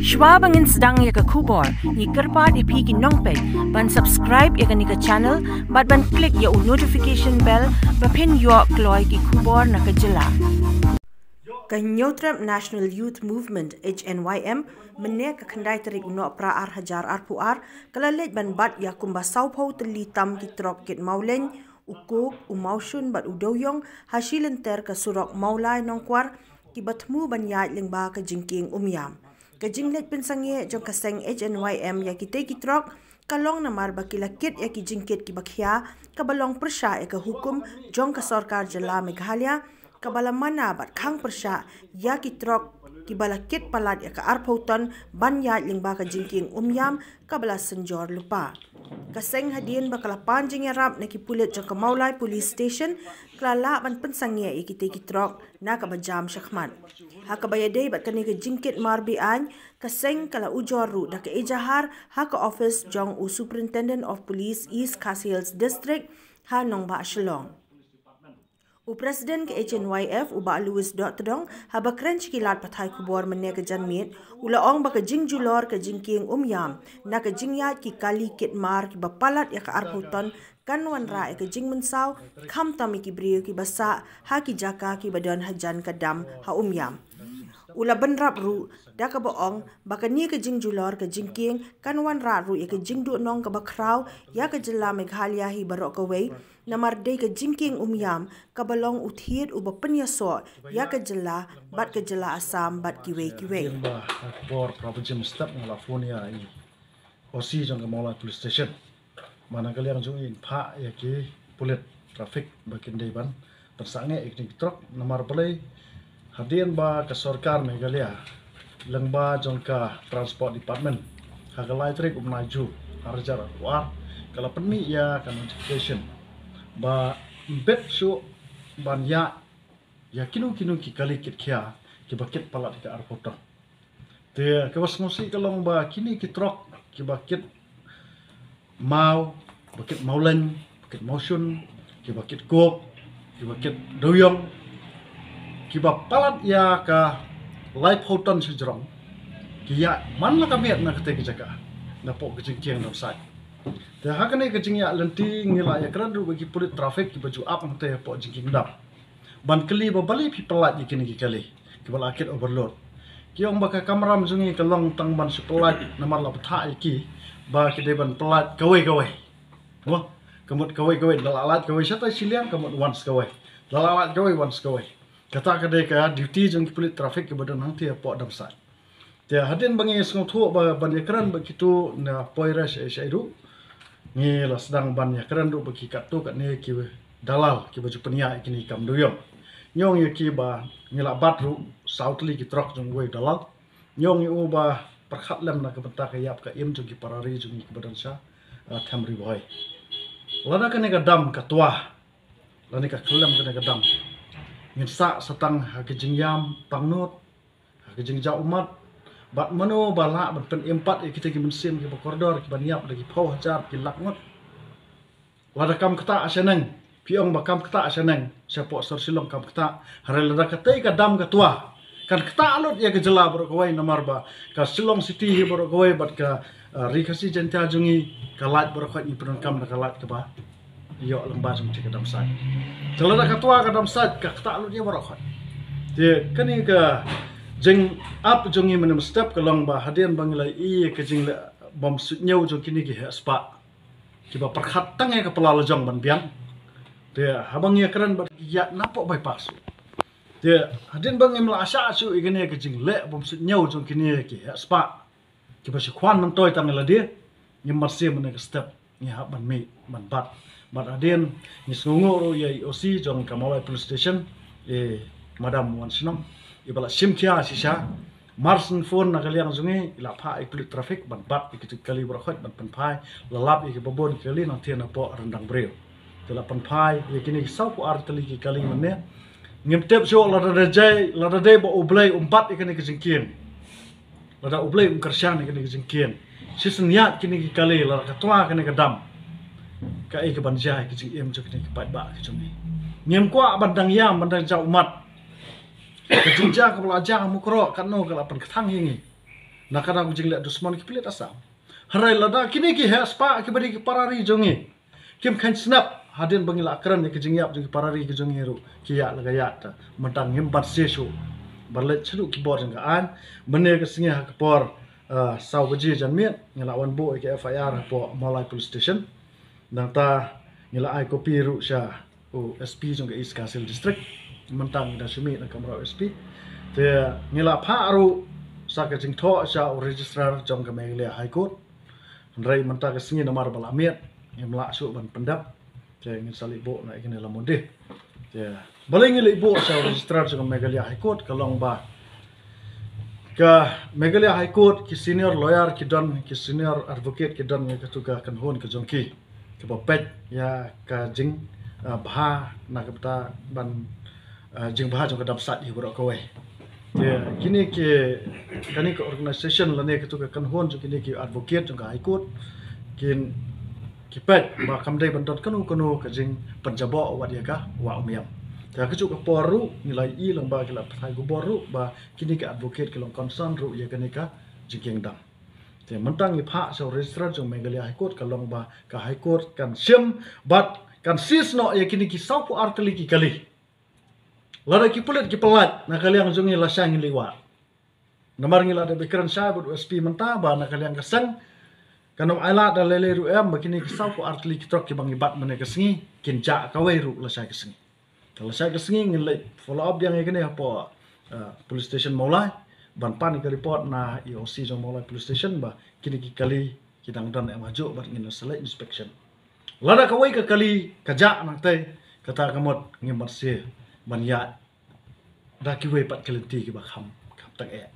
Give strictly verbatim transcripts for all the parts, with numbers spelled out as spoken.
Shwa ba ngin sdang ïa ka khubor, ngi kyrpad ïa phi ki nongpeit ban subscribe ïa kane ka channel bad ban click ïa u notification bell ba phin ïoh kloi ki khubor na ka jylla. Ka Hynñiewtrep National Youth Movement, H N Y M, mynne ka khyndai tarik u Nohprah ar hajar arphew ar, ka la leit ban bat ïa kumba sawphew tylli tam ki trok kit mawleiñ, u coke, u mawshun bad u dewiong ha shi lynter ka surok Mawlai Nongkwar, kiba thmu ban ïaid lyngba ka jingkieng Umïam. Ka jingleit pynsangeh jong ka seng H N Y M ïa kitei ki trok ka long namar ba ki la kit ïa ki jingkit kiba khia, kaba long pyrshah ïa ka hukum jong ka sorkar jylla Meghalaya, kaba la mana bad khang pyrshah ïa ki trok kiba la kit palat ïa ka arphew ton ban ïaid lyngba ka jingkieng Umïam kaba la synjor lypa. Ka seng, hadien ba ka la pan jingïarap na ki pulit jong ka Mawlai Police Station, ka la lah ban pynsangeh ïa kitei ki trok na kaba jam shakhmat. Ha kaba ïadei bad kane ka jingkit mar be-aiñ, ka seng ka la ujor ruh da ka ejahar ha ka office jong u Superintendent of Police, East Khasi Hills District, ha nongbah Shillong. U President ka H N Y F, u Bah Louis Dohtdong, haba kren sha ki lad pathai khubor mynne ka janmiet, u la ong ba ka jingjulor ka jingkieng Umïam na ka jingïaid ki kali kit mar kiba palat ïa ka arphew ton kan wanrah ïa ka jingmynsaw, khamtam ïa ki briew kiba sah ha ki jaka kiba don hajan ka dam ha Umïam. U la bynrap ruh da kaba ong ba kane ka jingjulor ka jingkieng kan wanrah ruh ïa ka jingduhnong kaba khraw ïa ka jylla Meghalaya hi baroh kawei, namar dei ka jingkieng Umïam kaba long u thied uba pynïasoh ïa ka jylla bad ka jylla Assam bad kiwei kiwei. Ba ka bor pra bajim step nga la phone ïa i O C jong ka Mawlai Police Station. Ba na ka liang jong i in phah ïa ki pulit traffic ba kin dei ban pynsangeh ïa kine ki trok, namar balei, hadien ba ka sorkar Meghalaya lyngba jong ka Transport Department, ha ka lai tarik u bnai Jun ar hajar arphew ar, ka la pynmih ïa ka notification ba ym bit shuh ban ïaid ïa kino kino ki kali kit khia kiba kit palat ïa ka arphew ton. Te kaba sngewsih ka long ba kine ki trok kiba kit maw, ba kit mawleiñ, ba kit mawshun, kiba kit coke, kiba kit dewiong, kiba palat ïa ka laiphew ton shajrong, ki ïaid man la ka miet na katei ka jaka, napoh ka jingkieng Damsait. Te ha kane ka jingïaid lynti ngi la ïakren ruh bad ki pulit traffic kiba ju ap hangtei hapoh jingkieng dam ban kylli ba balei phi pyllait ïa kine ki kali kiba la kit overload. Ki ong ba ka kamram jong ngi ka long tang ban shu pyllait namar la bthah ïa ki ba ki dei ban pyllait kawei kawei. Mo, ka mut kawei kawei, la la lait kawei shatai shiliang, ka mut wan sa kawei. La la lait kawei, wan sa kawei. Kata ka dei ka duty jong ki pulit traffic kiba don hangtei hapoh Damsait. Te hadien ba ngi sngewthuh ba ban ïakren bad kito na poi re shaei shaei ruh, ngi la sdang ban ïakren ruh bad ki katto katne ki dalal kiba ju pynïaid ïa kine ki kam dewiong. Ngi ong ïa ki ba ngi la bat ruh saw tylli ki trok jong uwei u dalal. Ngi ong ïa u ba pyrkhat lem na ka bynta ka ïap ka im jong ki para ri jong ngi kiba don sha, eh, them Ri Bhoi. Lada kane ka dam ka twa, lane ka kyllem kane ka dam, ngin sah sa tang ha ka jingïam pangnud, ha ka jingjaw ummat, bad mano ba lah ban pynim pat ïa kita ki mynsiem kiba kordor kiban ïap da ki phew hajar ki lak ngut. Lada kam ktah shaneng, phi ong ba kam ktah shaneng, shapoh sor Shillong kam ktah, hynrei lada katei ka dam ka twa, kan ktah lut ïa ka jylla baroh kawei namar ba ka Shillong City hi baroh kawei bad ka, eh, Ri Khasi Jaiñtia jong ngi ka lait baroh khoit, ngi pyndonkam da ka lait kaba ïoh lyngba jong kata ka Damsait. Te lada ka twa ka Damsait ka ktah lut ïa baroh khoit. Te kane ka jingap jong ngi mynstep ka long ba hadien ba ngi la ïohi ïa ka jingleh bym suidñiew jong kine ki heh spah kiba pyrkhat tang ïa ka pla lajong ban biang. Te haba ngi ïakren bad ki ïaid napoh bypass. Te hadien ba ngim lah shah shuh ïa kane ka jingleh bym suidñiew jong kine ki heh spah kiba shu khwan myntoi tang ïa lade, ngim marsiam mynne ka step ngi hap ban mih ban bat. Bad hadien ngi sngewnguh ruh ïa i O C jong ka Mawlai Police Station, i Madam Wanshnong, iba la shim khia shisha. Mar shen phone na ka liang jong ngi, i la phah ïa ki pulit traffic ban bat ïa kito ki kali baroh khoit ban pynphai, la lap ïa kiba bun ki kali nangta napoh ryndang briew. Te la pynphai ïa kine ki sawphew ar tylli ki kali mynne. Ngim tip shuh lada dei, lada dei ba U Blei um bat ïa kane ka jingkieng. Lada U Blei um kyrshan ïa kane ka jingkieng, shisien ïaid kine ki kali, lada ka twa kane ka dam, kaei kaban jia ïa ka jingim jong kine ki paidbah ka jong ngi. Ngim kwah ban dang ïam, ban dang jaw ummat. Ka jingjia kaba la jia ha Mukroh katno ka la pynkthang ïa ngi. Na ka daw ka jingleh dusmon ki pulit Assam. Hynrei lada kine ki heh spah kiba dei ki para ri jong ngi kim kheiñ snap hadien ba ngi la kren ïa ka jingïap jong ki para ri ki jong ngi ruh ki ïa la ka ïa ta mynta ngim pat shisha. Ba leit sha ki bor jong ka aiñ mynne ka sngi ha ka por, ah, saw baje janmiet ngi la wan buh ïa ka F I R hapoh Mawlai Police Station. Nangta ngi la ai kopi ruh sha u S P jong ka East Khasi Hills District. Mynta ngi dang shu mih na ka kamra u S P. Te ngi la phah ruh sa ka jingthoh sha u Registrar jong ka Meghalaya High Court. Hynrei mynta ka sngi namar ba la miet ngim lah shuh ban pyndep. Te ngin sa leit buh na ïa kane la Monday. Te balei ngi leit buh sha u Registrar jong ka Meghalaya High Court ka long ba ka Meghalaya High Court ki senior lawyer ki don, ki senior advocate ki don ïa katu ka kynhun ka jong ki kaba peit ïa ka jing, ah, bha na ka bynta ban, ah, jingbha jong ka dam sait hi baroh kawei. Te kine ki, kane ka organization lane katu ka kynhun jong kine ki advocate jong ka High Court kin ki peit ba kam dei ban don kano kano ka jingpynjaboh wat ïa ka Wah Umiam. Te ha kajuh ka por ruh ngi la ïohi lang ba ki la pathai khubor ruh ba kine ki advocate ki long concern ruh ïa kane ka jingkieng dam. Te mynta ngi phah sha u Registrar jong Meghalaya High Court ka long ba ka High Court kan shim bad kan siew noh ïa kine ki sawphew ar tylli ki kali. Lada ki pulit ki pyllait na ka liang jong ngi lashai ngin leit wad. Namar ngi la dep kren shai bad u S P mynta ba na ka liang ka seng kan ym ailad da lei lei ruh em ba kine ki sawphew ar tylli ki trok kiba ngi bat mynne ka sngi kin jah kawei ruh lashai ka sngi. Te lashai ka sngi ngin leit follow up biang ïa kane hapoh, eh, police station Mawlai ban pan ïa ka report na E O C jong Mawlai police station ba kine ki kali ki dang don em hajuh bad ngin sa leit inspection. Lada kawei ka kali ka jah nangtei kata ka mut ngim pat siew ban ïaid da kiwei pat ki lynti kiba kham, kham tang eh.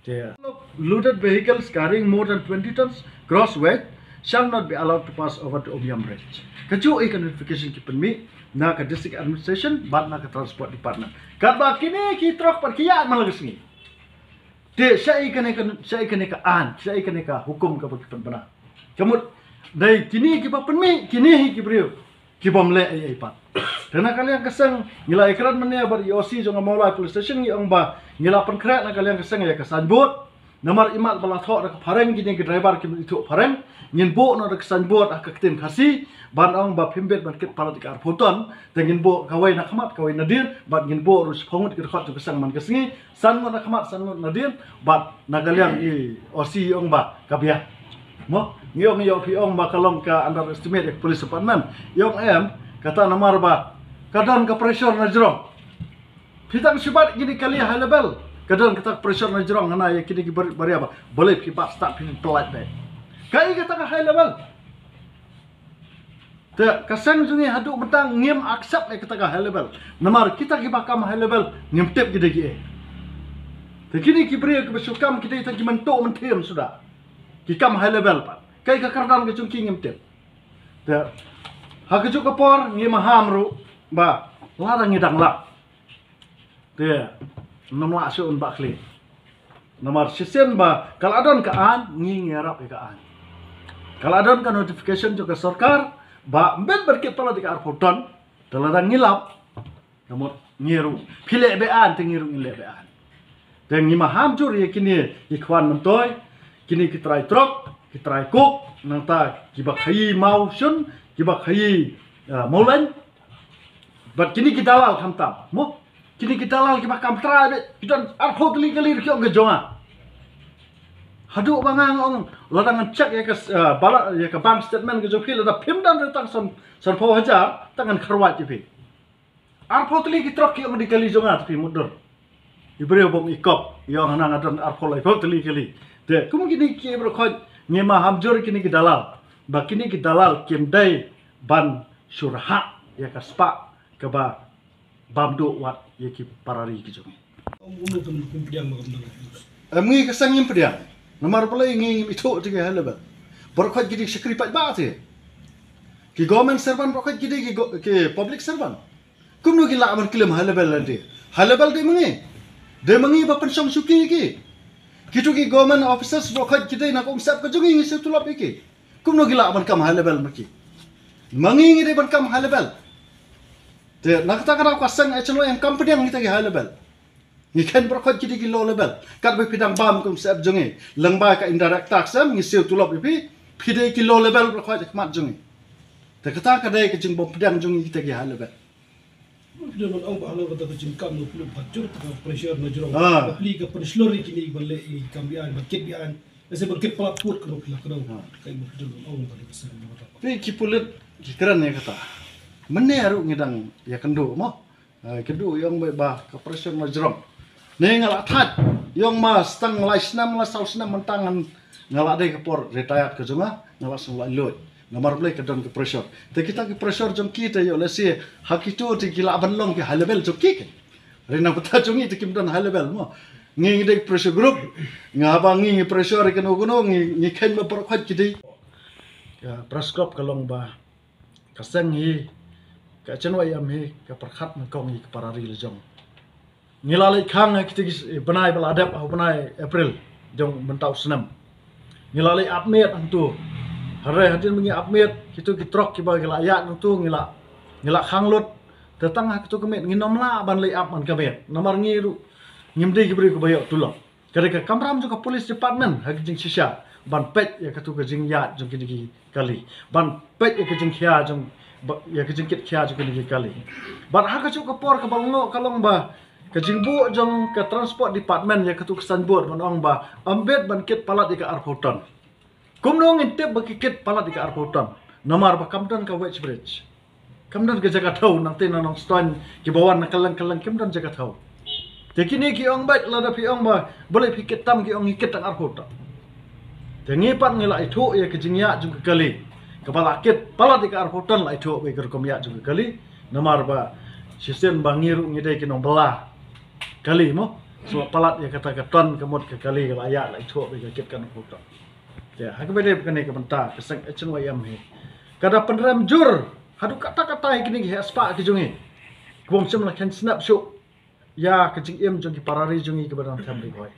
Te loaded vehicles carrying more than twenty tons gross weight shall not be allowed to pass over the Umiam Bridge. Kajuh hi ka notification ki pynmih na ka District Administration bad na ka Transport Department. Katba kine ki trok pat ki ïaid man la ka sngi. Te shaei kane ka, shaei kane ka aiñ, shaei kane ka hukum kaba ki pynbna. Ka mut dei kine kiba pynmih, kine hi ki briew kibym leh ei ei pat. Te na ka liang ka seng ngi la ïakren mynne bad E O C jong ka Mawlai Police Station ngi ong ba ngi la pynkhreh na ka liang ka seng ïa ka signboard. Namar imat ba la thoh da ka phareng kine ki driver kim ithuh phareng. Ngin buh noh da ka signboard ha ka ktien Khasi ban ong ba phim bit ban kit palat ïa ka arphew ton. Te ngin buh kawei na khmat kawei nadien bad ngin buh ruh shiphew ngut ki dkhot jong ka seng man ka sngi. San ngut na khmat, san ngut nadien, bad na ka liang E O C ong ba ka biang. Mo, ngi ong ïoh phi ong ba ka long ka underestimate ïa ka police department. Ïoh em, kata namar ba ka don ka pressure na jrong. Phi tang shu bat kine ki kali high level, ka don kata ka pressure na jrong hana ïa kine ki bar-, baria ba balei phi bat start phi pyllait dei. Kaei kata ka high level. Te ka seng jong ngi haduh mynta ngim accept ïa kata ka high level. Namar kita kiba kam high level ngim tip ki dei kiei. Te kine ki briew kiba shu kam ki dei tang ki mynta mynta suda. Ki kam high level pat. Kaei ka kyrdan ka jong ki ngim tip. Te ha kajuh ka por ngi maham ruh ba lada ngi dang lap. Te ngam lah shuh ban bah khlieh. Namar shisien ba ka la don ka aiñ, ngi ngi ïarap ïa ka aiñ. Ka la don ka notification jong ka sorkar ba ym bit ban kit palat ïa ka arphew ton. Te lada ngi lap, ka mut ngi ruh phi leh be-aiñ te ngi ruh ngi leh be-aiñ. Te ngi maham jur ïa kine ki khwan myntoi, kine ki trai trok, ki trai kuk, nangta kiba khaïi maw shun, kiba khaïi, ah, mawlaiñ. Bad kine ki dalal khamtam mo. Kine ki dalal kiba kam trai beit, ki don arphew tylli kali ruh ki ong ka jong nga. Haduh ba nga ong lada ngan check ïa ka, eh, bala-, ïa ka bank statement ka jong phi lada phim don ruh tang san, sanphew hajar, tang ngan kharwait ïa phi. Arphew tylli ki trok ki ong dei kali jong nga te phi mutdur. I briew bym i kop, i ong hana nga don arphew laiphew tylli kali. Te kum kine ki briew khoit, ngi maham jur kine ki dalal. Ba kine ki dalal kim dei ban shu rhah ïa ka spah kaba bam duh wat ïa ki para ri ki jong ngi. Em ngi ka seng ngim pdiang. Namar balei ngi ngim ithuh te ki high level. Baroh khoit ki dei shakri paidbah te. Ki government servant baroh khoit ki dei ki go-, ki public servant. Kumno ki lah ban claim high level lade. High level dei ma ngi. Dei ma ngi ba pynshong shuki ïa ki. Kitu ki government officers baroh khoit ki dei na ka umsap ka jong ngi ngi siew tulop ïa ki. Kumno ki lah ban kam high level ma ki. Ma ngi ngi dei ban kam high level. Te na kata ka daw ka seng HLYM kam pdiang kita ki high level. Ngi khein baroh khoit ki dei ki low level. Katba phi dang bam kum sep jong ngi, lyngba ka indirect tax em, ngi siew tulop ïa phi, phi dei ki low level baroh khoit ha khmat jong ngi. Te kata ka dei ka jingbym pdiang jong ngi kita ki high level. Phi don ban ong ba halor kata ka jingkam na phi lut bha jur ka pressure na jrong. Ah. Ba phi ka pynshlur ïa kine ban leh ïa ki kam biang, ban kit biang. Lehse ban kit palat put ka ba phi la kdew. Ah. Ka ïa ba phi don ban ong ba ka seng na kata. Phi ki pulit ki kren ïa kata. Mynne ruh ngi dang ïakynduh mo. Ah, kynduh ïa ong ba ka pressure na jrong. Ne nga la thait ïa ong ma stang lai snem la saw snem mynta ngan nga la dei ka por retired ka jong nga, nga la sngewlait luid. Namar balei ka don ka pressure. Te kita ki pressure jong ki te ïoh lehse ha kito te ki lah ban long ki high level jong ki. Hynrei na bynta jong ngi te kim don high level mo. Ngi ngi dei pressure group. Nga haba ngi ngi pressure ïa kano kano ngi ngi khein ba baroh khoit ki dei. Ka press club ka long ba ka seng hi, ka H N Y M hi ka pyrkhat nyngkong ïa ka para ri la jong. Ngi la leit khang ha kita ki bnai ba la dep ha u bnai April jong mynta u snem. Ngi la leit ap miet hangto. Hynrei hadien ba ngi ap miet, kito ki trok kiba ki la ïaid hangto ngi la, ngi la khang lut. Te tang ha kito ka miet ngim lah ban leit ap man ka miet. Namar ngi ruh ngim dei ki briew kiba ïoh tulop. Ka dei ka kamram jong ka police department ha ka jingshisha ban peit ïa katu ka jingïaid jong kine ki kali, ban peit ïa ka jingkhia jong ba, ïa ka jingkit khia jong kine ki kali. Bad ha kajuh ka por kaba ngi ka long ba ka jingbuh jong ka transport department ïa katu ka signboard ban ong ba ym bit ban kit palat ïa ka arphew ton. Kumno ngin tip ba ki kit palat ïa ka arphew ton? Namar ba kam don ka weighbridge. Kam don ka jaka thew, nangta na Nongstoiñ kiba wan na kylleng kylleng kim don jaka thew. Te kine ki ong beit, lada phi ong ba balei phi kit tam, ki ong ngi kit tang arphew ton. Te ngi pat ngi la ithuh ïa ka jingïaid jong ka kali kaba la kit palat ïa ka arphew ton, la ithuh ba ïa ka rukom ïaid jong ka kali. Namar ba shisien ba ngi ruh ngi dei ki nongbylla kali mo. Shuwa palat ïa kata ka ton ka mut ka kali ka la ïaid, la ithuh ba ïa ka kit kan arphew ton. Te ha kaba dei kane ka bynta ka seng H N Y M hi ka da pynrem jur haduh katta katta ïa kine ki heh spah ki jong ngi. Kaba ym shym la khein snap shuh ïa ka jingim jong ki para ri jong ngi kiba dang them ri bhoi.